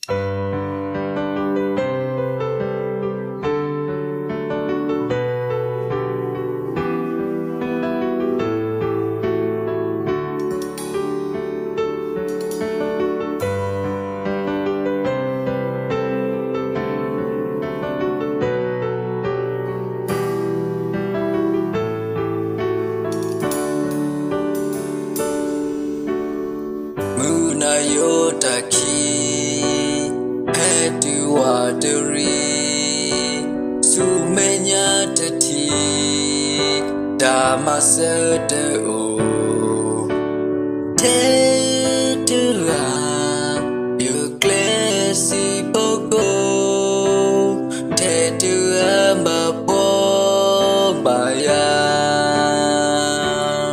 မုၢ်နၤယိၤတၢ်ခံ, ဖဲတုၤဝးတရံး, ဆူမဲာ်ညါတထံၣ်, တၢ်မၤစၢၤတအိၣ်, ထဲတဂၤ ယကျဲစံးဘီကိၣ်, ထဲတဂၤဘၣ်ဖှီဘၣ်ယာ်,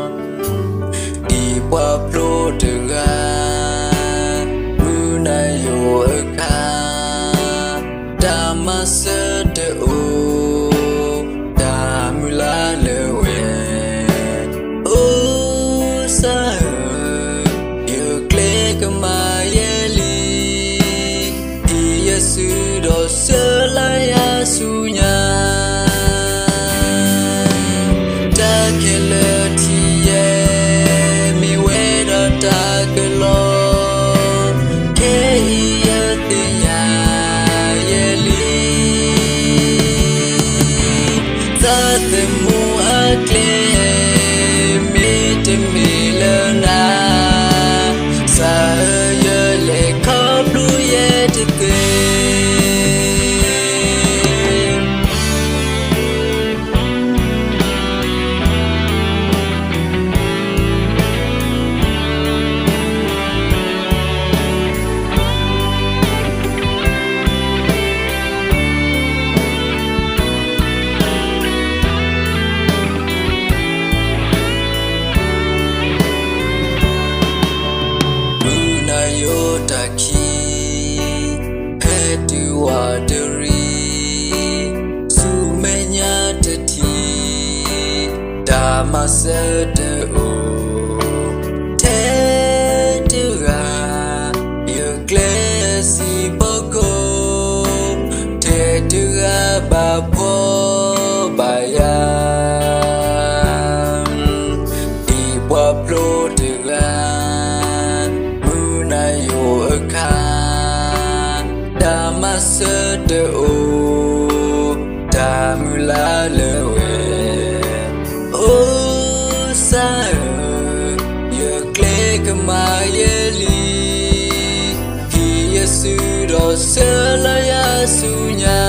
ဒ်ပှၤဖျိတဂၤ မုၢ်နၤယိၤအခါ, တၢ်မၤစၢၤတအိၣ်, တၢ်မုၢ်လၢ်လၢဝဲ, အိၣ်စၢ်ဧၢ, ယကျဲကမၤယဲလံ, ဟံးယစုဒီးစၢလၢယၤဆူညါ တၢ်ခဲလၢာ်ထံၣ်ယဲ, မ့ၢ်ဝဲဒၣ်တၢ်ကလီ, ခဲအံၤယသ့ၣ်ညါယဲလံ, သးသမူအကျဲ, မ့တမ့ၢ်လၢနၤ, ကစၢ်ဧၢ ယလဲၤခီဖျိယဲတသ့ မုၢ်နၤယိၤတၢ်ခံ, ဖဲတုၤဝးတရံး, ဆူမဲာ်ညါတထံၣ်, တၢ်မၤစၢၤတအိၣ်, ထဲတဂၤ ယကျဲစံးဘီကိၣ်, ထဲတဂၤဘၣ်ဖှီဘၣ်ယာ်, ဒ်ပှၤဖျိတဂၤ မုၢ်နၤယိၤအခါ, တၢ်မၤစၢၤတအိၣ်, တၢ်မုၢ်လၢ်လၢဝဲ, အိၣ်စၢ်ဧၢ, ယကျဲကမၤယဲလံ, ဟံးယစုဒီးစၢလၢယၤဆူညါ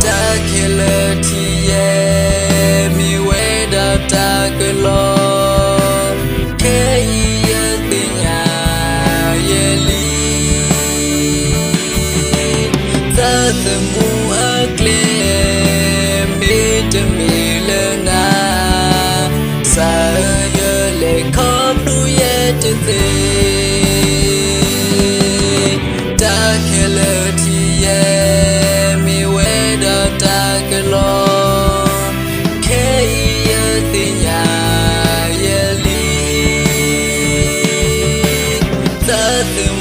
တၢ်ခဲလၢာ်ထံၣ်ယဲ, မ့ၢ်ဝဲဒၣ်တၢ်ကလီ, ခဲအံၤယသ့ၣ်ညါယဲလံ, သးသမူအကျဲ, မ့တမ့ၢ်လၢနၤ, ကစၢ်ဧၢ ယလဲၤခီဖျိယဲတသ့ တၢ်ခဲလၢာ်ထံၣ်ယဲ, မ့ၢ်ဝဲဒၣ်တၢ်ကလီ, ခဲအံၤယသ့ၣ်ညါယဲလံ, သးသမူ